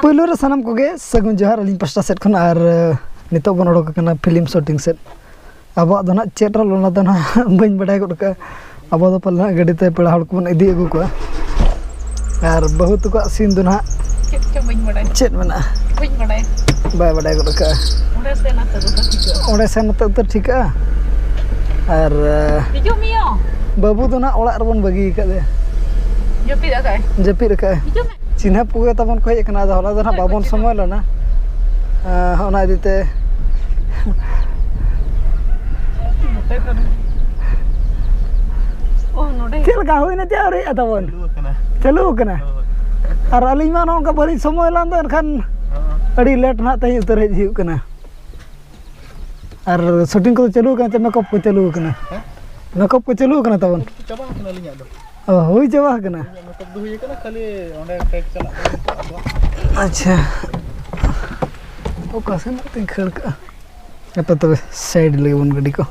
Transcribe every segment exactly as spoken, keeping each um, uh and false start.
ᱯᱳᱭᱞᱳ ᱨᱮ ᱥᱟᱱᱟᱢ ᱠᱚᱜᱮ ᱥᱟᱹᱜᱩᱱ ᱡᱚᱦᱟᱨ ᱟᱹᱞᱤᱧ ᱯᱟᱥᱴᱟ ᱥᱮᱫ ᱠᱷᱚᱱ᱾ ᱟᱨ ᱱᱤᱛᱚᱜ ᱵᱚᱱ ᱚᱰᱚᱠ ᱟᱠᱟᱱᱟ ᱯᱷᱤᱞᱢ ᱥᱩᱴᱤᱝ ᱥᱮᱫ᱾ ᱟᱵᱚᱣᱟᱜ ᱫᱚ ᱱᱟᱦᱟᱜ ᱪᱮᱫ ᱨᱳᱞ, ᱚᱱᱟ ᱫᱚ ᱱᱟᱦᱟᱜ ᱵᱟᱹᱧ ᱵᱟᱰᱟᱭ ᱜᱚᱫ ᱠᱟᱜᱼᱟ᱾ ᱟᱵᱚ ᱫᱚ ᱯᱟᱞᱮ ᱱᱟᱦᱟᱜ ᱜᱟᱹᱰᱤ ᱛᱮ ᱯᱮᱲᱟ ᱦᱚᱲ ᱠᱚᱵᱚᱱ ᱤᱫᱤ ᱟᱹᱜᱩ ᱠᱚᱣᱟ᱾ ᱟᱨ ᱵᱟᱹᱦᱩ ᱛᱟᱠᱚᱣᱟᱜ ᱥᱤᱱ ᱫᱚ ᱱᱟᱦᱟᱜ ᱪᱮᱫ ᱪᱚ ᱵᱟᱹᱧ ᱵᱟᱰᱟᱭ᱾ ᱪᱮᱫ ᱢᱮᱱᱟᱜᱼᱟ? ᱵᱟᱹᱧ ᱵᱟᱰᱟᱭ᱾ ᱵᱟᱭ ᱵᱟᱰᱟᱭ ᱜᱚᱫ ᱠᱟᱜᱼᱟ᱾ ᱚᱸᱰᱮ ᱥᱮᱱ ᱟᱛᱮ ᱫᱚ ᱴᱷᱤᱠᱟᱹᱜᱼᱟ᱾ ᱚᱸᱰᱮ ᱥᱮᱱ ᱟᱛᱮ ᱫᱚ ᱴᱷᱤᱠᱟᱹᱜᱼᱟ᱾ ᱟᱨ ᱦᱤᱡᱩᱜ ᱢᱮᱭᱟ᱾ ᱵᱟᱹᱵᱩ ᱫᱚ ᱱᱟᱦᱟᱜ ᱚᱲᱟᱜ ᱨᱮᱵᱚᱱ ᱵᱟᱹᱜᱤ ᱟᱠᱟᱫᱮᱭᱟ᱾ ᱡᱟᱹᱯᱤᱫ ᱟᱠᱟᱫᱟᱭ᱾ ᱡᱟᱹᱯᱤᱫ ᱟᱠᱟᱫᱟᱭ᱾ ᱦᱤᱡᱩᱜ ᱢᱮ᱾ ᱪᱤᱱᱦᱟᱹᱯ ᱠᱚᱜᱮ ᱛᱟᱵᱚᱱ ᱠᱚ ᱦᱮᱡ ᱟᱠᱟᱱᱟ, ᱟᱫᱚ ᱦᱚᱞᱟ ᱫᱚ ᱱᱟᱦᱟᱜ ᱵᱟᱵᱚᱱ ᱥᱚᱢᱚᱭ ᱞᱮᱱᱟ᱾ ᱟᱸ, ᱚᱱᱟ ᱤᱫᱤ ᱛᱮ ᱱᱚᱛᱮ ᱠᱷᱚᱱ᱾ ᱚ, ᱱᱚᱰᱮ᱾ ᱪᱮᱫ ᱞᱮᱠᱟ ᱦᱩᱭᱱᱟ ᱪᱮ ᱟᱹᱣᱨᱤᱭᱟᱜᱼᱟ ᱛᱟᱵᱚᱱ? ᱪᱟᱹᱞᱩ ᱟᱠᱟᱱᱟ᱾ ᱪᱟᱹᱞᱩ ᱟᱠᱟᱱᱟ᱾ ᱦᱳᱭ᱾ ᱟᱨ ᱟᱹᱞᱤᱧ ᱢᱟ ᱱᱚᱜᱼᱚ ᱱᱚᱝᱠᱟ ᱵᱟᱹᱞᱤᱧ ᱥᱚᱢᱚᱭ ᱞᱮᱱ ᱫᱚ, ᱮᱱᱠᱷᱟᱱ ᱦᱚᱸ᱾ ᱟᱹᱰᱤ ᱞᱮᱴ ᱱᱟᱦᱟᱜ ᱛᱮᱦᱮᱧ ᱩᱛᱟᱹᱨ ᱦᱮᱡ ᱦᱩᱭᱩᱜ ᱠᱟᱱᱟ᱾ ᱟᱨ ᱥᱩᱴᱤᱝ ᱠᱚᱫᱚ ᱪᱟᱹᱞᱩ ᱟᱠᱟᱱᱟ ᱪᱮ ᱢᱮᱠᱟᱯ ᱠᱚ ᱪᱟᱹᱞᱩ ᱟᱠᱟᱱᱟ? ᱦᱮᱸ? ᱢᱮᱠᱟᱯ ᱠᱚ ᱪᱟᱹᱞᱩ ᱟᱠᱟᱱᱟ ᱛᱟᱵᱚᱱ? ᱪᱟᱵᱟ ᱟᱠᱟᱱᱟ ᱟᱹᱞᱤᱧᱟᱜ ᱫᱚ᱾ ᱚ, ᱦᱩᱭ ᱪᱟᱵᱟ ᱟᱠᱟᱱᱟ᱾ ᱤᱧᱟᱹᱜ ᱢᱮᱠᱟᱯ ᱫᱚ ᱦᱩᱭ ᱟᱠᱟᱱᱟ, ᱠᱷᱟᱹᱞᱤ ᱚᱸᱰᱮ ᱴᱮᱠ ᱪᱟᱞᱟᱜ ᱠᱟᱱᱟ ᱱᱤᱛᱚᱜ ᱟᱵᱚᱣᱟᱜ᱾ ᱟᱪᱪᱷᱟ, ᱚᱠᱟ ᱥᱮᱱ ᱠᱟᱛᱮᱧ ᱠᱷᱟᱹᱲ ᱠᱟᱜᱼᱟ? ᱦᱟᱯᱮ ᱛᱚᱵᱮ ᱥᱟᱭᱤᱰ ᱞᱮᱜᱮ ᱵᱚᱱ ᱜᱟᱹᱰᱤ ᱠᱚ,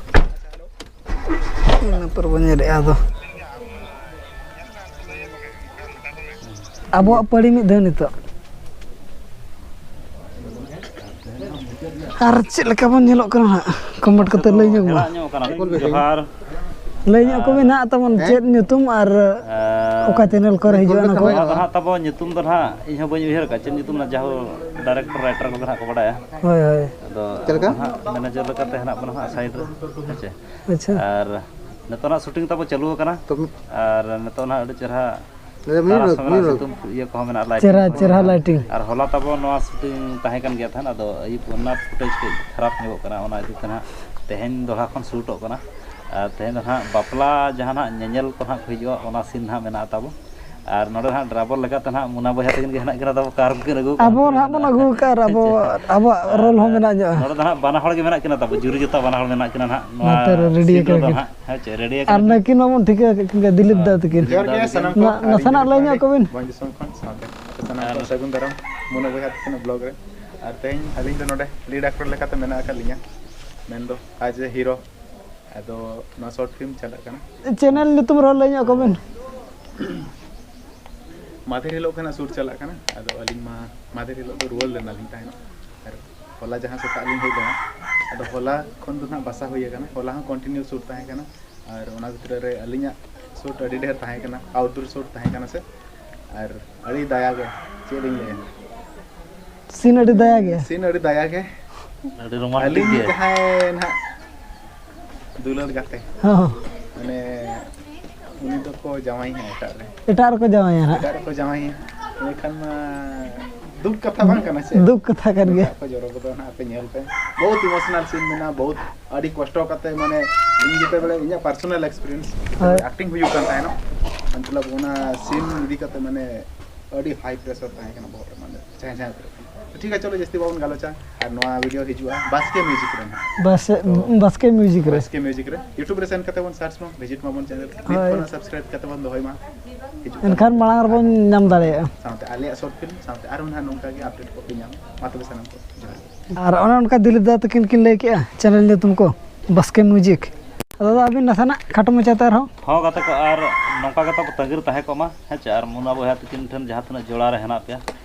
ᱤᱱᱟᱹ ᱯᱚᱨ ᱵᱚᱱ ᱧᱮᱞᱮᱜᱼᱟ ᱟᱫᱚ᱾ ᱟᱵᱚᱣᱟᱜ ᱯᱟᱹᱲᱤ ᱢᱤᱫ ᱫᱷᱟᱣ ᱱᱤᱛᱚᱜ᱾ ᱟᱨ ᱪᱮᱫ ᱞᱮᱠᱟ ᱵᱚᱱ ᱧᱮᱞᱚᱜ ᱠᱟᱱᱟ ᱦᱟᱸᱜ, ᱠᱚᱢᱮᱱᱴ ᱠᱟᱛᱮ ᱞᱟᱹᱭ ᱧᱚᱜ ᱢᱮ᱾ ᱧᱚᱜ ᱠᱟᱱᱟ᱾ ᱡᱚᱦᱟᱨ᱾ ᱞᱟᱹᱭ ᱧᱚᱜ ᱠᱚᱵᱤᱱ ᱦᱟᱸᱜ ᱛᱟᱵᱚᱱ, ᱦᱮᱸ? ᱪᱮᱫ ᱧᱩᱛᱩᱢ ᱟᱨ ᱟᱨ ᱚᱠᱟ ᱪᱮᱱᱮᱞ ᱠᱚᱨᱮ ᱦᱤᱡᱩᱜᱼᱟ ᱚᱱᱟ ᱠᱚ? ᱚᱱᱟ ᱫᱚ ᱦᱟᱸᱜ ᱛᱟᱵᱚ ᱧᱩᱛᱩᱢ ᱫᱚ ᱱᱟᱦᱟᱜ ᱤᱧ ᱦᱚᱸ ᱵᱟᱹᱧ ᱩᱭᱦᱟᱹᱨ ᱟᱠᱟᱫᱼᱟ ᱪᱮᱫ ᱧᱩᱛᱩᱢ, ᱚᱱᱟ ᱡᱟᱦᱳ ᱰᱟᱭᱨᱮᱠᱴᱚᱨ ᱨᱟᱭᱴᱟᱨ ᱠᱚᱜᱮ ᱱᱟᱦᱟᱜ ᱠᱚ ᱵᱟᱰᱟᱭᱟ᱾ ᱦᱳᱭ, ᱦᱳᱭ᱾ ᱟᱫᱚ ᱪᱮᱫ ᱞᱮᱠᱟ? ᱱᱟᱦᱟᱜ ᱢᱮᱱᱮᱡᱟᱨ ᱞᱮᱠᱟᱛᱮ ᱦᱮᱱᱟᱜ ᱵᱚᱱᱟ ᱦᱟᱸᱜ ᱥᱟᱭᱤᱰ ᱨᱮ, ᱦᱮᱸ ᱪᱮ? ᱟᱪᱪᱷᱟ᱾ ᱟᱨ ᱱᱤᱛᱚᱜ ᱱᱟᱦᱟᱜ ᱥᱩᱴᱤᱝ ᱛᱟᱵᱚ ᱪᱟᱹᱞᱩ ᱟᱠᱟᱱᱟ᱾ ᱛᱚᱵᱮ ᱟᱨ ᱱᱤᱛᱚᱜ ᱱᱟᱦᱟᱜ ᱟᱹᱰᱤ ᱪᱮᱦᱨᱟ ᱢᱤᱫ ᱛᱟᱨᱟᱥ ᱢᱤᱱᱤᱴ, ᱦᱚᱸ ᱢᱮᱱᱟᱜᱼᱟ, ᱢᱤᱫ ᱢᱤᱱᱤᱴ᱾ ᱥᱤᱛᱩᱝ ᱤᱭᱟᱹ ᱠᱚᱦᱚᱸ ᱢᱮᱱᱟᱜᱼᱟ, ᱞᱟᱭᱤᱴ ᱥᱮᱨᱦᱟ, ᱠᱚᱦᱚᱸ ᱪᱮᱨᱦᱟ ᱢᱮᱱᱟᱜᱼᱟ᱾ ᱞᱟᱭᱴᱤᱝ᱾ ᱟᱨ ᱦᱚᱞᱟ ᱛᱟᱵᱚ ᱱᱚᱣᱟ ᱥᱩᱴᱤᱝ ᱛᱟᱦᱮᱸ ᱠᱟᱱ ᱜᱮᱭᱟ ᱛᱟᱦᱮᱸᱫ, ᱟᱫᱚ ᱟᱹᱭᱩᱵ ᱚᱱᱟ ᱯᱷᱩᱴᱮᱡᱽ ᱠᱟᱹᱡ ᱠᱷᱟᱨᱟᱯ ᱧᱚᱜᱚᱜ ᱠᱟᱱᱟ, ᱚᱱᱟ ᱤᱫᱤ ᱛᱮ ᱱᱟᱦᱟᱜ ᱛᱮᱦᱮᱧ ᱫᱚᱦᱲᱟ ᱠᱷᱚᱱ ᱥᱩᱴᱚᱜ ᱠᱟᱱᱟ᱾ ᱟᱨ ᱛᱮᱦᱮᱧ ᱫᱚ ᱱᱟᱦᱟᱜ ᱵᱟᱯᱞᱟ ᱡᱟᱦᱟᱸ ᱱᱟᱦᱟᱜ ᱧᱮᱧᱮᱞ ᱠᱚ ᱱᱟᱦᱟᱜ ᱠᱚ ᱦᱤᱡᱩᱜᱼᱟ, ᱚᱱᱟ ᱥᱤᱱ ᱱᱟᱦᱟᱜ ᱢᱮᱱᱟᱜᱼᱟ ᱛᱟᱵᱚ᱾ ᱟᱨ ᱱᱚᱰᱮ ᱱᱟᱦᱟᱜ ᱰᱨᱟᱭᱵᱷᱟᱨ ᱞᱮᱠᱟᱛᱮ ᱱᱟᱦᱟᱜ ᱢᱩᱱᱟ ᱵᱚᱭᱦᱟ ᱛᱟᱹᱠᱤᱱ ᱜᱮ ᱦᱮᱱᱟᱜ ᱠᱤᱱᱟ ᱛᱟᱵᱚ, ᱠᱟᱨ ᱠᱚᱠᱤᱱ ᱟᱹᱜᱩ ᱠᱟᱜᱼᱟ, ᱟᱵᱚ ᱩᱱᱠᱤᱱ ᱱᱟᱦᱟᱜ ᱵᱚᱱ ᱱᱟᱦᱟᱜ᱾ ᱟᱹᱜᱩ ᱠᱟᱜᱼᱟ ᱟᱨ ᱟᱵᱚ, ᱟᱵᱚᱣᱟᱜ ᱟᱨ ᱨᱳᱞ ᱦᱚᱸ ᱢᱮᱱᱟᱜ ᱧᱚᱜᱼᱟ᱾ ᱱᱚᱰᱮ ᱫᱚ ᱱᱟᱦᱟᱜ ᱵᱟᱱᱟ ᱦᱚᱲ ᱜᱮ ᱢᱮᱱᱟᱜ ᱠᱤᱱᱟ ᱛᱟᱵᱚ, ᱡᱩᱨᱤ ᱡᱚᱛᱟ ᱵᱟᱱᱟ ᱦᱚᱲ ᱢᱮᱱᱟᱜ ᱠᱤᱱᱟ ᱱᱟᱦᱟᱜ ᱱᱚᱣᱟ ᱱᱚᱛᱮ ᱨᱮ ᱨᱮᱰᱤ ᱥᱤᱱ ᱟᱠᱟᱱᱟ ᱨᱮᱫᱚ ᱠᱤᱱ᱾ ᱱᱟᱦᱟᱜ᱾ ᱦᱮᱸ ᱪᱮ, ᱨᱮᱰᱤ ᱟᱨ ᱟᱠᱟᱱᱟ ᱠᱤᱱ᱾ ᱱᱟᱹᱠᱤᱱ ᱢᱟᱵᱚᱱ ᱴᱷᱤᱠᱟᱹ ᱟᱠᱟᱫ ᱠᱤᱱ ᱜᱮᱭᱟ, ᱫᱤᱞᱤᱯ ᱫᱟ ᱛᱟᱹᱠᱤᱱ᱾ ᱡᱚᱦᱟᱨ ᱜᱮ ᱥᱟᱱᱟᱢ ᱠᱚ, ᱱᱟ-, ᱟᱹᱞᱤᱧ ᱱᱟᱥᱮᱱᱟᱜ ᱞᱟᱹᱭ ᱧᱚᱜ ᱠᱚᱵᱤᱱ᱾ ᱵᱷᱚᱸᱡᱽ ᱫᱤᱥᱚᱢ ᱠᱷᱚᱱ ᱥᱟᱶᱛᱮ ᱥᱟᱱᱟᱢ ᱠᱚ ᱟᱨ ᱥᱟᱹᱜᱩᱱ ᱫᱟᱨᱟᱢ ᱢᱩᱱᱟ ᱵᱚᱭᱦᱟ ᱛᱟᱹᱠᱤᱱᱟᱜ ᱵᱞᱚᱜ ᱨᱮ᱾ ᱟᱨ ᱛᱮᱦᱮᱧ ᱟᱹᱞᱤᱧ ᱫᱚ ᱱᱚᱰᱮ ᱞᱤᱰ ᱟᱠᱴᱚᱨ ᱞᱮᱠᱟᱛᱮ ᱢᱮᱱᱟᱜ ᱟᱠᱟᱫ ᱞᱤᱧᱟ, ᱢᱮᱱᱫᱚ ᱟᱡ ᱦᱤᱨᱳ᱾ ᱟᱫᱚ ᱱᱚᱣᱟ ᱥᱚᱨᱴ ᱯᱷᱤᱞᱢ ᱪᱟᱞᱟᱜ ᱠᱟᱱᱟ᱾ ᱪᱮᱱᱮᱞ ᱧᱩᱛᱩᱢ ᱨᱮᱦᱚᱸ ᱞᱟᱹᱭ ᱧᱚᱜ ᱠᱚᱵᱤᱱ᱾ ᱢᱟᱫᱷᱮᱨ ᱦᱤᱞᱳᱜ ᱠᱷᱚᱱᱟᱜ ᱥᱩᱴ ᱪᱟᱞᱟᱜ ᱠᱟᱱᱟ᱾ ᱟᱫᱚ ᱟᱹᱞᱤᱧ ᱢᱟ ᱢᱟᱫᱷᱮᱨ ᱦᱤᱞᱳᱜ ᱫᱚ ᱨᱩᱣᱟᱹᱲ ᱞᱮᱱᱟᱞᱤᱧ ᱛᱟᱦᱮᱱᱚᱜ, ᱟᱨ ᱦᱚᱞᱟ ᱡᱟᱦᱟᱸ ᱥᱮᱛᱟᱜ ᱞᱤᱧ ᱦᱮᱡ ᱞᱮᱱᱟ, ᱟᱫᱚ ᱦᱚᱞᱟ ᱠᱷᱚᱱ ᱫᱚ ᱱᱟᱦᱟᱜ ᱵᱟᱥᱟ ᱦᱩᱭ ᱟᱠᱟᱱᱟ᱾ ᱦᱚᱞᱟ ᱦᱚᱸ ᱠᱚᱱᱴᱤᱱᱤᱭᱩ ᱥᱩᱴ ᱛᱟᱦᱮᱸ ᱠᱟᱱᱟ, ᱟᱨ ᱚᱱᱟ ᱵᱷᱤᱛᱨᱤ ᱨᱮ ᱟᱹᱞᱤᱧᱟᱜ ᱥᱩᱴ ᱟᱹᱰᱤ ᱰᱷᱮᱨ ᱛᱟᱦᱮᱸ ᱠᱟᱱᱟ, ᱟᱣᱩᱴᱰᱳᱨ ᱥᱩᱴ ᱛᱟᱦᱮᱸ ᱠᱟᱱᱟ ᱥᱮ, ᱟᱨ ᱟᱹᱰᱤ ᱫᱟᱭᱟ ᱜᱮ, ᱪᱮᱫ ᱞᱤᱧ ᱞᱟᱹᱭᱟ, ᱥᱤᱱ ᱟᱹᱰᱤ ᱫᱟᱭᱟ ᱜᱮ᱾ ᱥᱤᱱ ᱟᱹᱰᱤ ᱫᱟᱭᱟ ᱜᱮ᱾ ᱟᱹᱰᱤ ᱨᱳᱢᱟᱱᱴᱤᱠ ᱟᱹᱞᱤᱧ ᱜᱮ᱾ ᱡᱟᱦᱟᱸᱭ ᱱᱟᱦᱟᱜ ᱫᱩᱞᱟᱹᱲ ᱜᱟᱛᱮ, ᱦᱚᱸ, ᱢᱟᱱᱮ ᱩᱱᱤ ᱫᱚᱠᱚ ᱡᱟᱶᱟᱭᱮᱭᱟ ᱮᱴᱟᱜ ᱨᱮ᱾ ᱮᱴᱟᱜ ᱨᱮᱠᱚ ᱡᱟᱶᱟᱭᱟ ᱦᱟᱸᱜ᱾ ᱮᱴᱟᱜ ᱨᱮᱠᱚ ᱡᱟᱶᱟᱭᱮᱭᱟ, ᱮᱱᱠᱷᱟᱱ ᱢᱟ ᱫᱩᱠ ᱠᱟᱛᱷᱟ ᱵᱟᱝ ᱠᱟᱱᱟ ᱥᱮ? ᱫᱩᱠ ᱠᱟᱛᱷᱟ ᱠᱟᱱ ᱜᱮᱭᱟ᱾ ᱫᱟᱜ ᱠᱚ ᱡᱚᱨᱚ ᱜᱚᱫᱚᱜᱼᱟ ᱱᱟᱦᱟᱜ, ᱯᱮ ᱧᱮᱞ ᱯᱮ᱾ ᱵᱚᱦᱩᱛ ᱤᱢᱳᱥᱚᱱᱟᱞ ᱥᱤᱱ ᱢᱮᱱᱟᱜᱼᱟ, ᱵᱚᱦᱩᱛ ᱟᱹᱰᱤ ᱠᱚᱥᱴᱚ ᱠᱟᱛᱮ, ᱢᱟᱱᱮ ᱤᱧ ᱡᱮᱛᱮ ᱵᱮᱲᱮ ᱤᱧᱟᱹᱜ ᱯᱟᱨᱥᱚᱱᱟᱞ ᱮᱠᱥᱯᱤᱨᱤᱭᱮᱱᱥ ᱦᱳᱭ᱾ ᱮᱠᱴᱤᱝ ᱦᱩᱭᱩᱜ ᱠᱟᱱ ᱛᱟᱦᱮᱱᱟ, ᱢᱚᱛᱞᱚᱵ ᱚᱱᱟ ᱥᱤᱱ ᱤᱫᱤ ᱠᱟᱛᱮ ᱢᱟᱱᱮ ᱟᱹᱰᱤ ᱦᱟᱭ ᱯᱨᱮᱥᱟᱨ ᱛᱟᱦᱮᱸ ᱠᱟᱱᱟ ᱵᱚᱦᱚᱜ ᱨᱮ, ᱢᱟᱱᱮ ᱡᱟᱦᱟᱸᱭ ᱡᱟᱦᱟᱸᱭ ᱠᱚᱨᱮ᱾ ᱴᱷᱤᱠ ᱜᱮᱭᱟ, ᱪᱚᱞᱚ ᱡᱟᱹᱥᱛᱤ ᱵᱟᱵᱚᱱ ᱜᱟᱞᱚᱪᱟ᱾ ᱟᱨ ᱱᱚᱣᱟ ᱵᱷᱤᱰᱤᱭᱳ ᱦᱤᱡᱩᱜᱼᱟ ᱵᱟᱥᱠᱮ ᱢᱤᱭᱩᱡᱤᱠ ᱨᱮ ᱱᱟᱦᱟᱜ᱾ ᱵᱟᱥ ᱵᱟᱥᱠᱮ ᱢᱤᱭᱩᱡᱤᱠ ᱨᱮ᱾ ᱵᱟᱥᱠᱮ ᱢᱤᱭᱩᱡᱤᱠ ᱨᱮ YouTube ᱨᱮ ᱥᱮᱱ ᱠᱟᱛᱮ ᱵᱚᱱ ᱥᱟᱨᱪ ᱢᱟ, ᱵᱷᱤᱡᱤᱴ ᱢᱟᱵᱚᱱ ᱪᱮᱱᱮᱞ ᱱᱤᱛ ᱦᱳᱭ᱾ ᱠᱷᱚᱱᱟᱜ ᱥᱟᱵᱥᱠᱨᱟᱭᱤᱵ ᱠᱟᱛᱮ ᱵᱚᱱ ᱫᱚᱦᱚᱭ ᱢᱟ᱾ ᱦᱤᱡᱩᱜ ᱠᱟᱱ ᱮᱱᱠᱷᱟᱱ ᱢᱟᱲᱟᱝ ᱨᱮᱵᱚᱱ ᱧᱟᱢ ᱫᱟᱲᱮᱭᱟᱜᱼᱟ᱾ ᱥᱟᱶᱛᱮ ᱟᱞᱮᱭᱟᱜ ᱥᱚᱨᱴ ᱯᱷᱤᱞᱢ ᱥᱟᱶᱛᱮ ᱟᱨᱦᱚᱸ ᱱᱟᱦᱟᱜ ᱱᱚᱝᱠᱟ ᱜᱮ ᱟᱯᱰᱮᱴ ᱠᱚᱯᱮ ᱧᱟᱢᱟ᱾ ᱢᱟ ᱛᱚᱵᱮ ᱥᱟᱱᱟᱢ ᱠᱚ ᱡᱚᱦᱟᱨ ᱜᱮ᱾ ᱟᱨ ᱚᱱᱮ ᱚᱱᱠᱟ ᱫᱤᱞᱤᱯ ᱫᱟ ᱛᱟᱹᱠᱤᱱ ᱠᱤᱱ ᱞᱟᱹᱭ ᱠᱮᱜᱼᱟ ᱪᱮᱱᱮᱞ ᱧᱩᱛᱩᱢ ᱠᱚ ᱵᱟᱥᱠᱮ ᱢᱤᱭᱩᱡᱤᱠ᱾ ᱟᱫᱚ ᱟᱹᱵᱤᱱ ᱱᱟᱥᱮᱱᱟᱜ ᱠᱷᱟᱴᱚ ᱢᱟᱪᱷᱟᱛᱮ ᱟᱨᱦᱚᱸ᱾ ᱦᱚᱸ ᱜᱟᱛᱮ ᱠᱚ, ᱟᱨ ᱱᱚᱝᱠᱟ ᱜᱮ ᱛᱟᱵᱚ ᱛᱟᱺᱜᱤ ᱨᱮ ᱛᱟᱦᱮᱸ ᱠᱚᱜ ᱢᱟ, ᱦᱮᱸ ᱪᱮ? ᱟᱨ ᱢᱩᱱᱟ ᱵᱚᱭᱦᱟ ᱛᱟᱹᱠᱤᱱ ᱴᱷᱮᱱ ᱡᱟᱦᱟᱸ ᱛᱤᱱᱟᱹᱜ ᱡᱚᱲᱟᱣ ᱨᱮ ᱦᱮᱱᱟᱜ ᱯᱮᱭᱟ,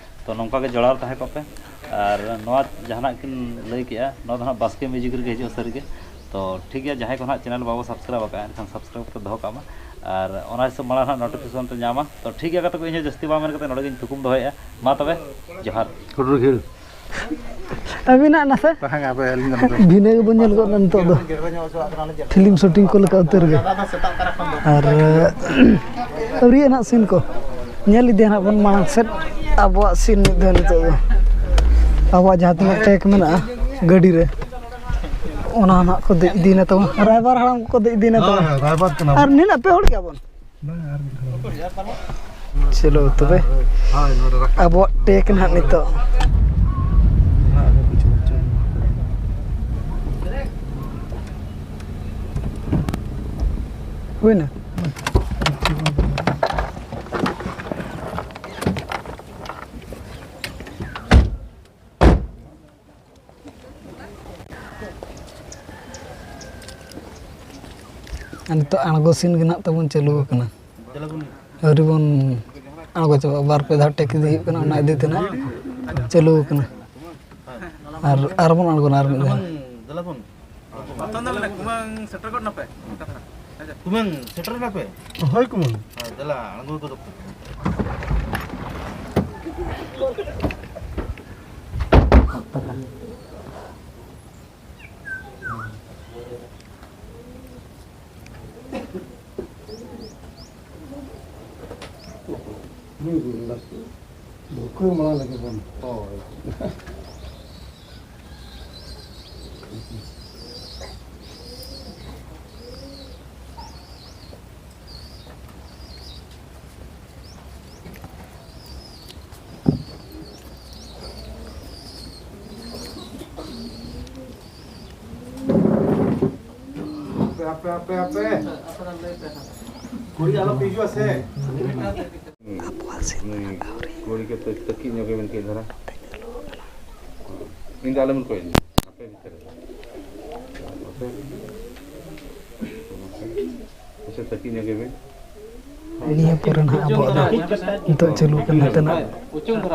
ᱛᱚ ᱱᱚᱝᱠᱟ ᱜᱮ ᱡᱚᱲᱟᱣ ᱨᱮ ᱛᱟᱦᱮᱸ ᱠᱚᱜ ᱯᱮ᱾ ᱟᱨ ᱱᱚᱣᱟ ᱡᱟᱦᱟᱱᱟᱜ ᱠᱤᱱ ᱞᱟᱹᱭ ᱠᱮᱜᱼᱟ, ᱱᱚᱣᱟ ᱫᱚ ᱦᱟᱸᱜ ᱵᱟᱥᱠᱮ ᱢᱤᱭᱩᱡᱤᱠ ᱨᱮᱜᱮ ᱦᱤᱡᱩᱜᱼᱟ ᱥᱟᱹᱨᱤᱜᱮ᱾ ᱛᱚ ᱴᱷᱤᱠ ᱜᱮᱭᱟ, ᱡᱟᱦᱟᱸᱭ ᱠᱚ ᱦᱟᱸᱜ ᱪᱮᱱᱮᱞ ᱵᱟᱵᱚ ᱥᱟᱵᱥᱠᱨᱟᱭᱤᱵ ᱟᱠᱟᱫᱼᱟ, ᱮᱱᱠᱷᱟᱱ ᱥᱟᱵᱥᱠᱨᱟᱭᱤᱵ ᱠᱟᱛᱮ ᱫᱚᱦᱚ ᱠᱟᱜ ᱢᱟ, ᱟᱨ ᱚᱱᱟ ᱦᱤᱥᱟᱹᱵ ᱢᱟᱲᱟᱝ ᱦᱟᱸᱜ ᱱᱳᱴᱤᱯᱷᱤᱠᱮᱥᱚᱱ ᱯᱮ ᱧᱟᱢᱟ᱾ ᱛᱚ ᱴᱷᱤᱠ ᱜᱮᱭᱟ ᱜᱟᱛᱮ ᱠᱚ, ᱤᱧ ᱦᱚᱸ ᱡᱟᱹᱥᱛᱤ ᱵᱟᱝ ᱢᱮᱱ ᱠᱟᱛᱮ ᱱᱚᱰᱮ ᱜᱤᱧ ᱛᱷᱩᱠᱩᱢ ᱫᱚᱦᱚᱭᱮᱫᱼᱟ᱾ ᱢᱟ ᱛᱚᱵᱮ, ᱡᱚᱦᱟᱨ᱾ ᱟᱹᱵᱤᱱᱟᱜ ᱱᱟᱥᱮ ᱛᱟᱦᱮᱸ ᱟᱯᱮ ᱟᱹᱞᱤᱧ ᱫᱚ ᱱᱚᱛᱮ ᱵᱷᱤᱱᱟᱹ ᱜᱮᱵᱚᱱ ᱧᱮᱞ ᱜᱚᱫ ᱱᱟ ᱱᱤᱛᱚᱜ ᱫᱚ᱾ ᱯᱷᱤᱞᱢ ᱥᱩᱴᱤᱝ ᱠᱚ ᱞᱮᱠᱟ ᱩᱛᱟᱹᱨ ᱜᱮ᱾ ᱟᱨ ᱟᱹᱣᱨᱤᱭᱟᱜ ᱱᱟᱜ ᱥᱤᱱ ᱠᱚ ᱧᱮᱞ ᱤᱫᱤᱭᱟ ᱱᱟᱜ ᱵᱚᱱ ᱢᱟᱲᱟᱝ ᱥᱮᱫ᱾ ᱟᱵᱚᱣᱟᱜ ᱥᱤᱱ ᱢᱤᱫ ᱫᱷᱟᱣ ᱱᱤᱛᱚᱜ ᱫᱚ ᱟᱵᱚᱣᱟᱜ ᱡᱟᱦᱟᱸ ᱛᱤᱱᱟᱹᱜ ᱴᱮᱠ ᱢᱮᱱᱟᱜᱼᱟ ᱜᱟᱹᱰᱤ ᱨᱮ, ᱚᱱᱟ ᱱᱟᱜ ᱠᱚ ᱫᱮᱡ ᱤᱫᱤᱭᱮᱱᱟ ᱛᱟᱵᱚᱱ᱾ ᱨᱟᱭᱵᱟᱨ ᱦᱟᱲᱟᱢ ᱠᱚᱠᱚ ᱫᱮᱡ ᱤᱫᱤᱭᱮᱱᱟ ᱛᱟᱵᱚᱱ᱾ ᱨᱟᱭᱵᱟᱨ ᱠᱟᱱᱟ᱾ ᱟᱨ ᱱᱤᱱᱟᱹᱜ ᱯᱮ ᱦᱚᱲ ᱜᱮᱭᱟ ᱵᱚᱱ᱾ ᱪᱚᱞᱚ ᱛᱚᱵᱮ ᱟᱵᱚᱣᱟᱜ ᱴᱮᱠ ᱱᱟᱦᱟᱜ ᱱᱤᱛᱚᱜ᱾ ᱦᱩᱭᱱᱟ᱾ ᱟᱨ ᱱᱤᱛᱚᱜ ᱟᱬᱜᱚ ᱥᱤᱱ ᱜᱮ ᱱᱟᱦᱟᱜ ᱛᱟᱵᱚᱱ ᱪᱟᱹᱞᱩ ᱟᱠᱟᱱᱟ᱾ ᱟᱹᱣᱨᱤ ᱵᱚᱱ ᱟᱬᱜᱚ ᱪᱟᱵᱟᱜᱼᱟ᱾ ᱵᱟᱨ ᱯᱮ ᱫᱷᱟᱣ ᱴᱮᱠ ᱤᱫᱤ ᱦᱩᱭᱩᱜ ᱠᱟᱱᱟ, ᱚᱱᱟ ᱤᱫᱤ ᱛᱮ ᱱᱟᱜ ᱪᱟᱹᱞᱩ ᱟᱠᱟᱱᱟ᱾ ᱟᱨ, ᱟᱨ ᱵᱚᱱ ᱟᱬᱜᱚᱱᱟ ᱟᱨ ᱢᱤᱫ ᱫᱷᱟᱣ᱾ ᱫᱮᱞᱟ ᱵᱚᱱ᱾ ᱵᱟᱛᱚᱱ ᱫᱚ ᱢᱮᱱᱟ, ᱠᱩᱢᱟᱹᱝ ᱥᱮᱴᱮᱨ ᱜᱚᱫ ᱱᱟᱯᱮ᱾ ᱠᱩᱢᱟᱹᱝ ᱥᱮᱴᱮᱨ ᱱᱟᱯᱮ᱾ ᱦᱳᱭ ᱠᱩᱢᱟᱹᱝ᱾ ᱦᱮᱸ, ᱫᱮᱞᱟ, ᱟᱬᱜᱚ ᱜᱚᱫᱚᱜ ᱯᱮ᱾ ᱵᱷᱩᱨᱠᱟᱹ ᱢᱟᱲᱟᱝ ᱞᱟᱹᱜᱤᱫ ᱵᱚᱱ᱾ ᱦᱳᱭ᱾ ᱟᱯᱮ, ᱟᱯᱮ, ᱟᱯᱮ, ᱟᱯᱮ᱾ ᱠᱩᱲᱤ ᱟᱞᱚ ᱯᱮ ᱦᱤᱡᱩᱜᱼᱟ ᱥᱮ᱾ ᱟᱵᱚᱣᱟᱜ ᱥᱮᱫ ᱱᱩᱭ ᱟᱹᱣᱨᱤ ᱠᱩᱲᱤ ᱜᱮ ᱛᱟᱹᱠᱤᱡ ᱧᱚᱜ ᱜᱮ ᱢᱮᱱ ᱠᱮᱫ ᱫᱷᱟᱨᱟ᱾ ᱤᱧ ᱫᱚ ᱟᱞᱚᱢ ᱠᱚᱭ ᱤᱧ᱾ ᱟᱯᱮ ᱵᱷᱤᱛᱨᱤ ᱨᱮ᱾ ᱟᱯᱮ᱾ ᱟᱪᱪᱷᱟ, ᱛᱟᱹᱠᱤᱡ ᱧᱚᱜ ᱜᱮ ᱵᱤᱱ᱾ ᱱᱤᱭᱟᱹ ᱯᱚᱨᱮ ᱱᱟᱦᱟᱜ ᱟᱵᱚᱣᱟᱜ ᱫᱚ ᱱᱤᱛᱚᱜ ᱪᱟᱹᱞᱩ ᱠᱟᱱᱟ ᱛᱮᱱᱟᱜ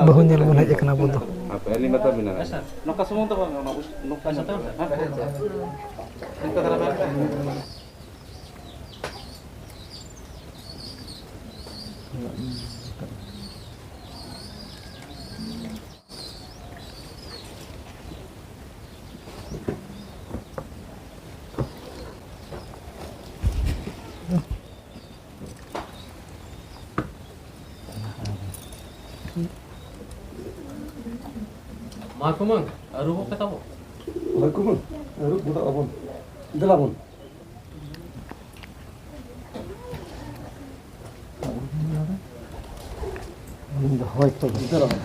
ᱵᱟᱹᱦᱩ ᱧᱮᱞ ᱵᱚᱱ ᱦᱮᱡ ᱟᱠᱟᱱᱟ ᱟᱵᱚ ᱫᱚ᱾ ᱟᱯᱮ, ᱟᱹᱞᱤᱧ ᱢᱟᱛᱟ ᱢᱮᱱᱟᱜᱼᱟ᱾ ᱱᱚᱝᱠᱟ ᱥᱩᱢᱩᱝ ᱫᱚ ᱵᱟᱝ, ᱚᱱᱟ ᱩᱪ-, ᱱᱚᱝᱠᱟ ᱥᱟᱛᱮ ᱦᱚᱸ ᱥᱮ? ᱦᱮᱸ, ᱱᱚᱝᱠᱟ ᱫᱷᱟᱨᱟ ᱵᱟᱝ᱾ ᱢᱟ ᱠᱩᱢᱟᱹᱝ, ᱟᱹᱨᱩᱵᱚᱜ ᱯᱮ ᱛᱟᱵᱚ᱾ ᱦᱳᱭ ᱠᱩᱢᱟᱹᱝ, ᱟᱹᱨᱩᱵ ᱜᱚᱫᱚᱜ ᱟᱵᱚᱱ᱾ ᱫᱮᱞᱟ ᱵᱚᱱ᱾ ᱫᱚᱦᱚᱭ ᱛᱚᱵᱮ᱾ ᱫᱮᱞᱟ ᱵᱚᱱ᱾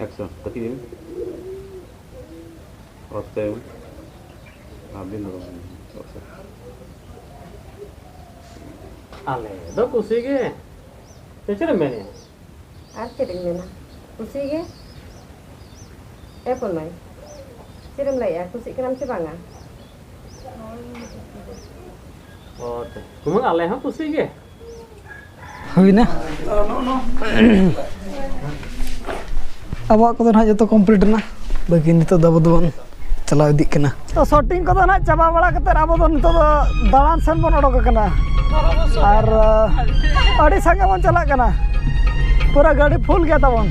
ᱮᱠᱥᱚᱱ, ᱛᱟᱹᱠᱤᱡ ᱵᱤᱱ᱾ ᱚᱛ ᱛᱟᱭᱚᱢ᱾ ᱟᱹᱵᱤᱱ ᱫᱚ ᱵᱟᱝ᱾ ᱟᱞᱮ ᱫᱚ ᱠᱩᱥᱤ ᱜᱮ᱾ ᱪᱮᱫ ᱮᱢ ᱢᱮᱱᱮᱫᱼᱟ? ᱟᱨ ᱪᱮᱫ ᱤᱧ ᱢᱮᱱᱟ, ᱠᱩᱥᱤ ᱜᱮ᱾ ᱮ ᱯᱩᱱᱟᱹᱭ, ᱪᱮᱫ ᱮᱢ ᱞᱟᱹᱭᱮᱫᱼᱟ, ᱠᱩᱥᱤᱜ ᱠᱟᱱᱟᱢ ᱥᱮ ᱵᱟᱝᱟ? ᱦᱳᱭ, ᱚ, ᱛᱮ᱾ ᱠᱩᱢᱟᱹᱝ, ᱟᱞᱮ ᱦᱚᱸ ᱠᱩᱥᱤ ᱜᱮ᱾ ᱦᱩᱭᱱᱟ᱾ ᱟᱵᱚᱣᱟᱜ ᱠᱚᱫᱚ ᱱᱟᱦᱟᱜ ᱡᱚᱛᱚ ᱠᱚᱢᱯᱞᱤᱴ ᱮᱱᱟ᱾ ᱵᱟᱹᱠᱤ ᱱᱤᱛᱚᱜ ᱫᱚ ᱟᱵᱚ ᱫᱚᱵᱚᱱ ᱪᱟᱞᱟᱣ ᱤᱫᱤᱜ ᱠᱟᱱᱟ᱾ ᱛᱚ, ᱥᱚᱴᱤᱝ ᱠᱚᱫᱚ ᱱᱟᱦᱟᱜ ᱪᱟᱵᱟ ᱵᱟᱲᱟ ᱠᱟᱛᱮᱫ ᱟᱵᱚ ᱫᱚ ᱱᱤᱛᱚᱜ ᱫᱚ ᱫᱟᱬᱟᱱ ᱥᱮᱱ ᱵᱚᱱ ᱚᱰᱚᱠ ᱟᱠᱟᱱᱟ᱾ ᱟᱨ, ᱟᱹᱰᱤ ᱥᱟᱸᱜᱮ ᱵᱚᱱ ᱪᱟᱞᱟᱜ ᱠᱟᱱᱟ᱾ ᱯᱩᱨᱟᱹ ᱜᱟᱹᱰᱤ ᱯᱷᱩᱞ ᱜᱮᱭᱟ ᱛᱟᱵᱚᱱ᱾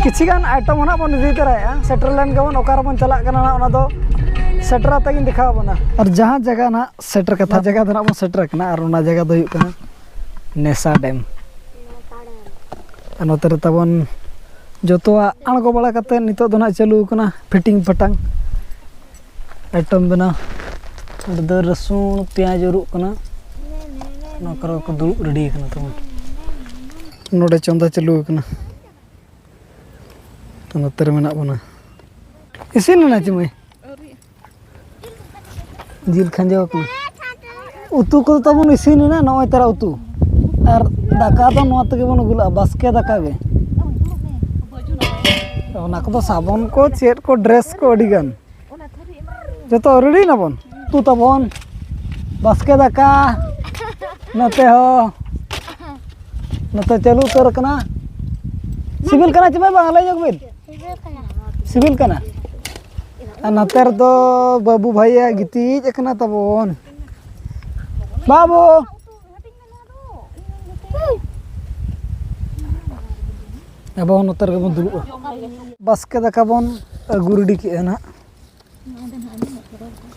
ᱠᱤᱪᱷᱤ ᱜᱟᱱ ᱟᱭᱴᱮᱢ ᱦᱚᱸ ᱱᱟᱜ ᱵᱚᱱ ᱤᱫᱤ ᱛᱚᱨᱟᱭᱟ᱾ ᱥᱮᱴᱮᱨ ᱞᱮᱱ ᱜᱮᱵᱚᱱ, ᱚᱠᱟ ᱨᱮᱵᱚᱱ ᱪᱟᱞᱟᱜ ᱠᱟᱱᱟ ᱱᱟᱜ, ᱚᱱᱟ ᱫᱚ ᱥᱮᱴᱮᱨ ᱟᱛᱮ ᱜᱤᱧ ᱫᱮᱠᱷᱟᱣ ᱟᱵᱚᱱᱟ᱾ ᱟᱨ ᱡᱟᱦᱟᱸ ᱡᱟᱭᱜᱟ ᱱᱟᱜ ᱥᱮᱴᱮᱨ ᱠᱟᱛᱷᱟ, ᱡᱟᱭᱜᱟ ᱫᱚ ᱱᱟᱜ ᱵᱚᱱ ᱥᱮᱴᱮᱨ ᱟᱠᱟᱱᱟ, ᱟᱨ ᱚᱱᱟ ᱡᱟᱭᱜᱟ ᱫᱚ ᱦᱩᱭᱩᱜ ᱠᱟᱱᱟ ᱱᱮᱥᱟ ᱰᱮᱢ᱾ ᱟᱨ ᱱᱚᱛᱮ ᱨᱮ ᱛᱟᱵᱚᱱ ᱡᱚᱛᱚᱣᱟᱜ ᱟᱬᱜᱚ ᱵᱟᱲᱟ ᱠᱟᱛᱮ ᱱᱤᱛᱚᱜ ᱫᱚ ᱱᱟᱜ ᱪᱟᱹᱞᱩ ᱟᱠᱟᱱᱟ ᱯᱷᱤᱴᱤᱝ ᱯᱷᱟᱴᱟᱝ ᱟᱭᱴᱮᱢ ᱵᱮᱱᱟᱣ᱾ ᱚᱸᱰᱮ ᱫᱚ ᱨᱟᱹᱥᱩᱱ, ᱯᱮᱸᱭᱟᱡᱽ ᱩᱨᱩᱜ ᱠᱟᱱᱟ᱾ ᱱᱚᱣᱟ ᱠᱚᱨᱮ ᱠᱚ ᱫᱩᱲᱩᱵ ᱨᱮᱰᱤ ᱟᱠᱟᱱᱟ ᱛᱟᱵᱚᱱ᱾ ᱱᱚᱰᱮ ᱪᱚᱸᱫᱟ ᱪᱟᱹᱞᱩ ᱟᱠᱟᱱᱟ᱾ ᱛᱚ, ᱱᱚᱛᱮ ᱨᱮ ᱢᱮᱱᱟᱜ ᱵᱚᱱᱟ᱾ ᱤᱥᱤᱱ ᱮᱱᱟ ᱪᱮ ᱢᱟᱹᱭ? ᱡᱤᱞ ᱠᱷᱟᱸᱡᱚ ᱟᱠᱟᱱᱟ᱾ ᱩᱛᱩ ᱠᱚᱫᱚ ᱛᱟᱵᱚᱱ ᱤᱥᱤᱱ ᱮᱱᱟ, ᱱᱚᱜᱼᱚᱭ ᱛᱟᱨᱟ ᱩᱛᱩ᱾ ᱟᱨ ᱫᱟᱠᱟ ᱫᱚ ᱱᱚᱣᱟ ᱛᱮᱜᱮ ᱵᱚᱱ ᱟᱹᱜᱩ ᱞᱟᱜᱼᱟ, ᱵᱟᱥᱠᱮ ᱫᱟᱠᱟ ᱜᱮ᱾ ᱚᱱᱟ ᱠᱚᱫᱚ ᱥᱟᱵᱚᱱ ᱠᱚ, ᱪᱮᱫ ᱠᱚ, ᱰᱨᱮᱥ ᱠᱚ ᱟᱹᱰᱤ ᱜᱟᱱ᱾ ᱡᱚᱛᱚ ᱨᱮᱰᱤ ᱱᱟᱵᱚᱱ᱾ ᱩᱛᱩ ᱛᱟᱵᱚᱱ, ᱵᱟᱥᱠᱮ ᱫᱟᱠᱟ, ᱱᱚᱛᱮ ᱦᱚᱸ, ᱱᱚᱛᱮ ᱪᱟᱹᱞᱩ ᱩᱛᱟᱹᱨ ᱟᱠᱟᱱᱟ᱾ ᱥᱤᱵᱤᱞ ᱠᱟᱱᱟ ᱪᱮ ᱵᱟᱝ? ᱞᱟᱹᱭ ᱧᱚᱜ ᱵᱤᱱ᱾ ᱥᱤᱵᱤᱞ ᱠᱟᱱᱟ᱾ ᱥᱤᱵᱤᱞ ᱠᱟᱱᱟ᱾ ᱟᱨ ᱱᱚᱛᱮ ᱨᱮᱫᱚ ᱵᱟᱹᱵᱩ ᱵᱷᱟᱭᱟ ᱜᱤᱛᱤᱡ ᱟᱠᱟᱱᱟ ᱛᱟᱵᱚᱱ᱾ ᱵᱟᱹᱵᱩ! ᱟᱵᱚ ᱦᱚᱸ ᱱᱚᱛᱮ ᱨᱮᱜᱮ ᱵᱚᱱ ᱫᱩᱲᱩᱵᱼᱟ᱾ ᱵᱟᱥᱠᱮ ᱫᱟᱠᱟ ᱵᱚᱱ ᱟᱹᱜᱩ ᱨᱮᱰᱤ ᱠᱮᱜᱼᱟ ᱱᱟᱦᱟᱜ᱾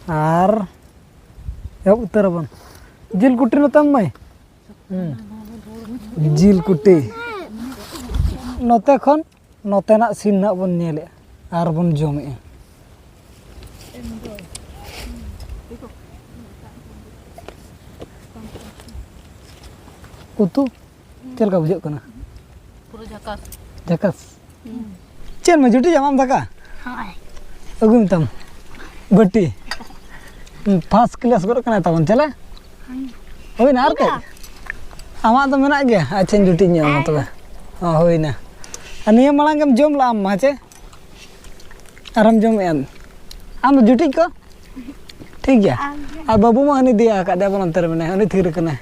ᱟᱨ ᱮᱦᱚᱵ ᱩᱛᱟᱹᱨ ᱟᱵᱚᱱ᱾ ᱡᱤᱞ ᱠᱩᱴᱤ ᱱᱚᱛᱮ ᱢᱟᱹᱭ᱾ ᱦᱩᱸ᱾ ᱡᱤᱞ ᱠᱩᱴᱤ᱾ ᱱᱚᱛᱮ ᱠᱷᱚᱱ ᱱᱚᱛᱮᱱᱟᱜ ᱥᱤᱱ ᱱᱟᱜ ᱵᱚᱱ ᱧᱮᱞᱮᱜᱼᱟ ᱟᱨ ᱵᱚᱱ ᱡᱚᱢᱮᱜᱼᱟ᱾ ᱩᱛᱩ ᱪᱮᱫ ᱞᱮᱠᱟ ᱵᱩᱡᱷᱟᱹᱜ ᱠᱟᱱᱟ? ᱯᱩᱨᱟᱹ ᱡᱷᱟᱠᱟᱥ᱾ ᱡᱷᱟᱠᱟᱥ? ᱦᱩᱸ᱾ ᱪᱮᱫ ᱢᱮ, ᱡᱩᱴᱤ ᱡᱟᱢᱟᱢ ᱫᱟᱠᱟ? ᱦᱳᱭ᱾ ᱟᱹᱜᱩᱭ ᱢᱮᱛᱟᱢ ᱵᱟᱹᱴᱤ᱾ ᱯᱷᱟᱥᱴ ᱠᱞᱟᱥ ᱜᱚᱫ ᱠᱟᱱᱟᱭ ᱛᱟᱵᱚᱱ, ᱪᱟᱞᱮ? ᱦᱩᱭᱱᱟ ᱟᱨ ᱠᱟᱹᱡ? ᱟᱢᱟᱜ ᱫᱚ ᱢᱮᱱᱟᱜ ᱜᱮᱭᱟ? ᱟᱪᱪᱷᱟᱧ ᱡᱩᱴᱤᱧ ᱧᱚᱜ ᱟᱢᱟ ᱛᱚᱵᱮ᱾ ᱦᱚᱸ, ᱦᱩᱭᱱᱟ᱾ ᱟᱨ ᱱᱤᱭᱟᱹ ᱢᱟᱲᱟᱝ ᱜᱮᱢ ᱡᱚᱢ ᱞᱟᱜᱼᱟ ᱟᱢ ᱢᱟ, ᱪᱮ? ᱟᱨᱮᱢ ᱡᱚᱢᱮᱫᱼᱟ? ᱟᱢ ᱫᱚ ᱡᱩᱴᱤᱡ ᱠᱚ? ᱴᱷᱤᱠ ᱜᱮᱭᱟ᱾ ᱟᱨ ᱵᱟᱹᱵᱩ ᱢᱟ ᱦᱟᱹᱱᱤ ᱫᱮᱭᱟ ᱟᱠᱟᱫ ᱫᱮᱭᱟ ᱵᱚᱱ, ᱚᱱᱛᱮ ᱨᱮ ᱢᱮᱱᱟᱭᱟ, ᱩᱱᱤ ᱛᱷᱤᱨ ᱟᱠᱟᱱᱟᱭ,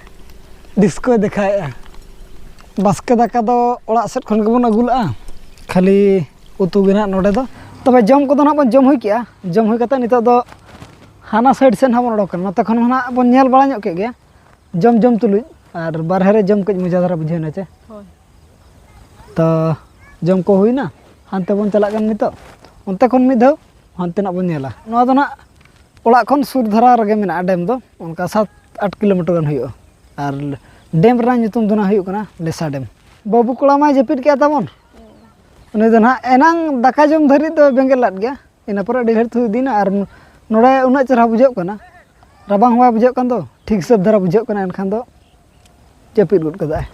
ᱰᱤᱥᱠᱳᱭ ᱫᱮᱠᱷᱟᱣᱮᱫᱼᱟ᱾ ᱵᱟᱥᱠᱮ ᱫᱟᱠᱟ ᱫᱚ ᱚᱲᱟᱜ ᱥᱮᱫ ᱠᱷᱚᱱ ᱜᱮᱵᱚᱱ ᱟᱹᱜᱩ ᱞᱮᱜᱼᱟ, ᱠᱷᱟᱹᱞᱤ ᱩᱛᱩ ᱜᱮ ᱱᱟᱦᱟᱜ ᱱᱚᱰᱮ ᱫᱚ᱾ ᱛᱚᱵᱮ ᱡᱚᱢ ᱠᱚᱫᱚ ᱱᱟᱦᱟᱜ ᱵᱚᱱ ᱡᱚᱢ ᱦᱩᱭ ᱠᱮᱜᱼᱟ᱾ ᱡᱚᱢ ᱦᱩᱭ ᱠᱟᱛᱮ ᱱᱤᱛᱚᱜ ᱫᱚ ᱦᱟᱱᱟ ᱥᱟᱭᱤᱰ ᱥᱮᱫ ᱱᱟᱦᱟᱜ ᱵᱚᱱ ᱚᱰᱚᱠ ᱠᱟᱱᱟ᱾ ᱱᱚᱛᱮ ᱠᱷᱚᱱ ᱦᱚᱸ ᱱᱟᱦᱟᱜ ᱵᱚᱱ ᱧᱮᱞ ᱵᱟᱲᱟ ᱧᱚᱜ ᱠᱮᱫ ᱜᱮᱭᱟ ᱡᱚᱢ ᱡᱚᱢ ᱛᱩᱞᱩᱡ, ᱟᱨ ᱵᱟᱨᱦᱮ ᱨᱮ ᱡᱚᱢ ᱠᱟᱹᱡ ᱢᱚᱡᱟ ᱫᱷᱟᱨᱟ ᱵᱩᱡᱷᱟᱹᱣ ᱮᱱᱟ ᱪᱮ᱾ ᱦᱳᱭ᱾ ᱛᱚ ᱡᱚᱢ ᱠᱚ ᱦᱩᱭᱱᱟ, ᱦᱟᱱᱛᱮ ᱵᱚᱱ ᱪᱟᱞᱟᱜ ᱠᱟᱱᱟ ᱱᱤᱛᱚᱜ᱾ ᱚᱱᱛᱮ ᱠᱷᱚᱱ ᱢᱤᱫ ᱫᱷᱟᱣ ᱦᱟᱱᱛᱮᱱᱟᱜ ᱵᱚᱱ ᱧᱮᱞᱟ᱾ ᱱᱚᱣᱟ ᱫᱚ ᱱᱟᱦᱟᱜ ᱚᱲᱟᱜ ᱠᱷᱚᱱ ᱥᱩᱨ ᱫᱷᱟᱨᱟ ᱨᱮᱜᱮ ᱢᱮᱱᱟᱜᱼᱟ ᱰᱮᱢ ᱫᱚ, ᱚᱱᱠᱟ ᱥᱟᱛ ᱟᱴ ᱠᱤᱞᱳᱢᱤᱴᱟᱨ ᱜᱟᱱ ᱦᱩᱭᱩᱜᱼᱟ᱾ ᱟᱨ ᱰᱮᱢ ᱨᱮᱱᱟᱜ ᱧᱩᱛᱩᱢ ᱫᱚ ᱱᱟᱦᱟᱜ ᱦᱩᱭᱩᱜ ᱠᱟᱱᱟ ᱞᱮᱥᱟ ᱰᱮᱢ᱾ ᱵᱟᱹᱵᱩ ᱠᱚᱲᱟ ᱢᱟᱭ ᱡᱟᱹᱯᱤᱫ ᱠᱮᱜᱼᱟ ᱛᱟᱵᱚᱱ᱾ ᱩᱱᱤ ᱫᱚ ᱱᱟᱦᱟᱜ ᱮᱱᱟᱝ ᱫᱟᱠᱟ ᱡᱚᱢ ᱫᱷᱟᱹᱨᱤᱡ ᱫᱚ ᱵᱮᱸᱜᱮᱫ ᱞᱟᱫ ᱜᱮᱭᱟ, ᱤᱱᱟᱹ ᱯᱚᱨᱮ ᱟᱹᱰᱤ ᱜᱷᱟᱹᱲᱤᱡ ᱛᱮ ᱤᱫᱤᱭᱮᱱᱟ᱾ ᱟᱨ ᱱᱚᱰᱮ ᱩᱱᱟᱹᱜ ᱪᱮᱦᱨᱟ ᱵᱩᱡᱷᱟᱹᱜ ᱠᱟᱱᱟ, ᱨᱟᱵᱟᱝ ᱦᱚᱭ ᱵᱩᱡᱷᱟᱹᱜ ᱠᱟᱱ ᱫᱚ, ᱴᱷᱤᱠ ᱦᱤᱥᱟᱹᱵ ᱫᱷᱟᱨᱟ ᱵᱩᱡᱷᱟᱹᱜ ᱠᱟᱱᱟ, ᱮᱱᱠᱷᱟᱱ ᱫᱚ ᱡᱟᱹᱯᱤᱫ ᱜᱚᱫ ᱠᱟᱫᱟᱭ᱾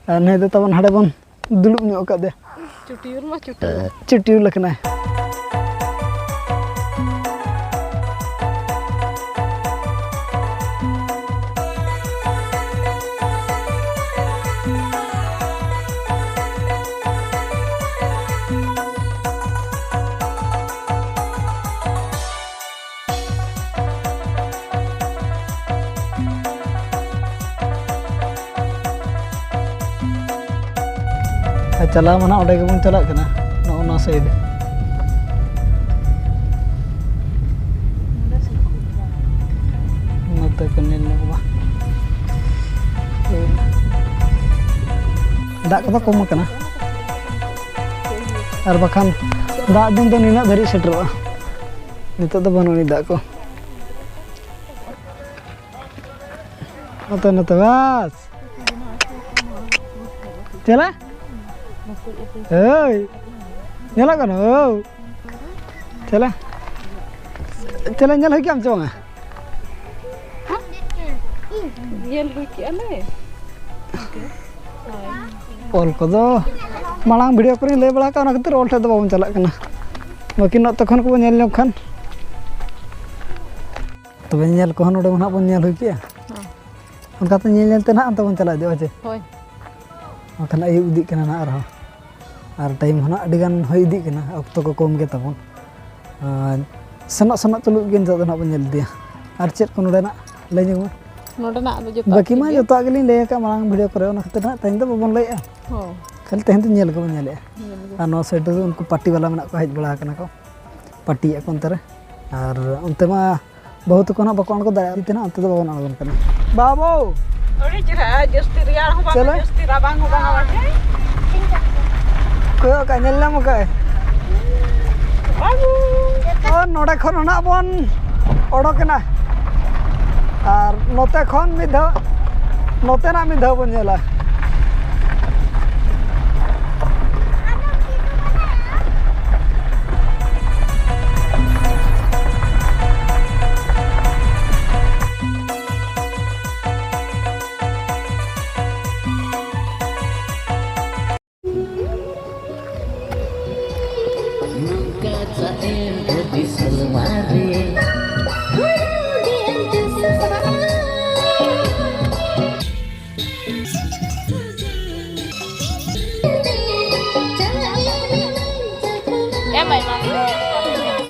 ᱟᱨ ᱱᱩᱭ ᱫᱚ ᱛᱟᱵᱚᱱ ᱦᱟᱸᱰᱮ ᱵᱚᱱ ᱫᱩᱲᱩᱵ ᱧᱚᱜ ᱟᱠᱟᱫᱮᱭᱟ᱾ ᱪᱩᱴᱤᱭᱩᱨ ᱢᱟ ᱪᱩᱴᱤᱭᱩᱨ᱾ ᱪᱩᱴᱤᱭᱩᱨ ᱟᱠᱟᱱᱟᱭ᱾ ᱟᱨ ᱪᱟᱞᱟᱣ ᱢᱟ ᱱᱟᱜ ᱚᱸᱰᱮ ᱜᱮᱵᱚᱱ ᱪᱟᱞᱟᱜ ᱠᱟᱱᱟ, ᱱᱚᱜᱼᱚ ᱱᱚᱣᱟ ᱥᱟᱭᱤᱰ᱾ ᱱᱚᱛᱮ ᱠᱚ ᱧᱮᱞ ᱧᱚᱜ ᱢᱟ᱾ ᱫᱟᱜ ᱠᱚᱫᱚ ᱠᱚᱢ ᱟᱠᱟᱱᱟ, ᱟᱨ ᱵᱟᱠᱷᱟᱱ ᱫᱟᱜ ᱫᱤᱱ ᱫᱚ ᱱᱤᱱᱟᱹᱜ ᱫᱷᱟᱹᱨᱤᱡ ᱥᱮᱴᱮᱨᱚᱜᱼᱟ᱾ ᱱᱤᱛᱚᱜ ᱫᱚ ᱵᱟᱹᱱᱩᱜ ᱟᱹᱱᱤᱡ ᱫᱟᱜ ᱠᱚ᱾ ᱱᱚᱛᱮ, ᱱᱚᱛᱮ, ᱵᱟᱥ᱾ ᱪᱮᱞᱮ? ᱦᱳᱭ᱾ ᱧᱮᱞᱚᱜ ᱠᱟᱱᱟ, ᱦᱳᱭ᱾ ᱪᱮᱞᱮ? ᱪᱮᱞᱮ ᱧᱮᱞ ᱦᱩᱭ ᱠᱮᱜᱼᱟᱢ ᱪᱮ ᱵᱟᱝᱟ? ᱧᱮᱞ ᱦᱩᱭ ᱠᱮᱜᱼᱟ ᱞᱮ᱾ ᱚᱞ ᱠᱚᱫᱚ ᱢᱟᱲᱟᱝ ᱵᱷᱤᱰᱤᱭᱳ ᱠᱚᱨᱮᱧ ᱞᱟᱹᱭ ᱵᱟᱲᱟ ᱟᱠᱟᱫᱼᱟ, ᱚᱱᱟ ᱠᱷᱟᱹᱛᱤᱨ ᱚᱞ ᱴᱷᱮᱡ ᱫᱚ ᱵᱟᱵᱚᱱ ᱪᱟᱞᱟᱜ ᱠᱟᱱᱟ᱾ ᱵᱟᱹᱠᱤ ᱱᱚᱛᱮ ᱠᱷᱚᱱ ᱠᱚᱵᱚᱱ ᱧᱮᱞ ᱧᱚᱜ ᱠᱷᱟᱱ᱾ ᱛᱚᱵᱮ ᱧᱮᱞ ᱠᱚᱦᱚᱸ ᱱᱚᱰᱮ ᱢᱟ ᱱᱟᱦᱟᱜ ᱵᱚᱱ ᱧᱮᱞ ᱦᱩᱭ ᱠᱮᱜᱼᱟ᱾ ᱦᱮᱸ᱾ ᱚᱱᱠᱟᱛᱮ ᱧᱮᱞ ᱧᱮᱞ ᱛᱮ ᱱᱟᱦᱟᱜ ᱚᱱᱛᱮ ᱵᱚᱱ ᱪᱟᱞᱟᱣ ᱤᱫᱤᱜᱼᱟ, ᱦᱳᱭ ᱪᱮ? ᱦᱳᱭ᱾ ᱵᱟᱠᱷᱟᱱ ᱟᱹᱭᱩᱵ ᱤᱫᱤᱜ ᱠᱟᱱᱟ ᱱᱟᱦᱟᱜ ᱟᱨᱦᱚᱸ᱾ ᱟᱨ ᱴᱟᱭᱤᱢ ᱦᱚᱸ ᱱᱟᱦᱟᱜ ᱟᱹᱰᱤ ᱜᱟᱱ ᱦᱩᱭ ᱤᱫᱤᱜ ᱠᱟᱱᱟ, ᱚᱠᱛᱚ ᱠᱚ ᱠᱚᱢ ᱜᱮ ᱛᱟᱵᱚᱱ᱾ ᱟᱨ ᱥᱮᱱᱚᱜ ᱥᱮᱱᱚᱜ ᱛᱩᱞᱩᱡ ᱜᱮ ᱱᱤᱛᱚᱜ ᱫᱚ ᱱᱟᱜ ᱵᱚᱱ ᱧᱮᱞ ᱤᱫᱤᱭᱟ᱾ ᱟᱨ ᱪᱮᱫ ᱠᱚ ᱱᱚᱰᱮᱱᱟᱜ ᱞᱟᱹᱭ ᱧᱚᱜ ᱢᱮ? ᱱᱚᱰᱮᱱᱟᱜ ᱫᱚ ᱡᱚᱛᱚ ᱵᱟᱹᱠᱤ ᱢᱟ ᱴᱷᱤᱠ ᱜᱮᱭᱟ᱾ ᱡᱚᱛᱚᱣᱟᱜ ᱜᱮᱞᱤᱧ ᱞᱟᱹᱭ ᱟᱠᱟᱫ ᱢᱟᱲᱟᱝ ᱵᱷᱤᱰᱤᱭᱳ ᱠᱚᱨᱮ, ᱚᱱᱟ ᱠᱷᱟᱹᱛᱤᱨ ᱱᱟᱜ ᱛᱮᱦᱮᱧ ᱫᱚ ᱵᱟᱵᱚᱱ ᱞᱟᱹᱭᱮᱜᱼᱟ᱾ ᱦᱚᱸ᱾ ᱠᱷᱟᱹᱞᱤ ᱛᱮᱦᱮᱧ ᱫᱚ ᱧᱮᱞ ᱜᱮᱵᱚᱱ ᱧᱮᱞᱮᱜᱼᱟ᱾ ᱧᱮᱞ ᱜᱮ᱾ ᱟᱨ ᱱᱚᱣᱟ ᱥᱟᱭᱤᱰ ᱨᱮᱫᱚ ᱩᱱᱠᱩ ᱯᱟᱨᱴᱤ ᱵᱟᱞᱟ ᱢᱮᱱᱟᱜ ᱠᱚᱣᱟ, ᱦᱮᱡ ᱵᱟᱲᱟ ᱟᱠᱟᱱᱟ ᱠᱚ, ᱯᱟᱨᱴᱤᱭᱮᱜᱼᱟ ᱠᱚ ᱚᱱᱛᱮ ᱨᱮ᱾ ᱟᱨ ᱚᱱᱛᱮ ᱢᱟ ᱵᱟᱹᱦᱩ ᱛᱟᱠᱚ ᱱᱟᱜ ᱵᱟᱠᱚ ᱟᱬᱜᱚ ᱫᱟᱲᱮᱭᱟᱜᱼᱟ, ᱛᱮ ᱱᱟᱜ ᱚᱱᱛᱮ ᱫᱚ ᱵᱟᱵᱚᱱ ᱟᱬᱜᱚᱱ ᱠᱟᱱᱟ᱾ ᱵᱟᱹᱵᱩ! ᱟᱹᱰᱤ ᱪᱮᱦᱨᱟ, ᱡᱟᱹᱥᱛᱤ ᱨᱮᱭᱟᱲ ᱦᱚᱸ ᱵᱟᱝ, ᱪᱮᱞᱮ? ᱡᱟᱹᱥᱛᱤ ᱨᱟᱵᱟᱝ ᱦᱚᱸ ᱵᱟᱝ, ᱟᱵᱟᱨ ᱦᱮᱸ? ᱠᱚᱭᱚᱜ ᱠᱟᱜ, ᱧᱮᱞ ᱧᱟᱢ ᱠᱟᱜ᱾ ᱵᱟᱹᱵᱩ! ᱟᱨ ᱱᱚᱰᱮ ᱠᱷᱚᱱ ᱦᱚᱸ ᱱᱟᱜ ᱵᱚᱱ ᱚᱰᱚᱠᱮᱱᱟ᱾ ᱟᱨ ᱱᱚᱛᱮ ᱠᱷᱚᱱ ᱢᱤᱫ ᱫᱷᱟᱣ, ᱱᱚᱛᱮᱱᱟᱜ ᱢᱤᱫ ᱫᱷᱟᱣ ᱵᱚᱱ ᱧᱮᱞᱟ᱾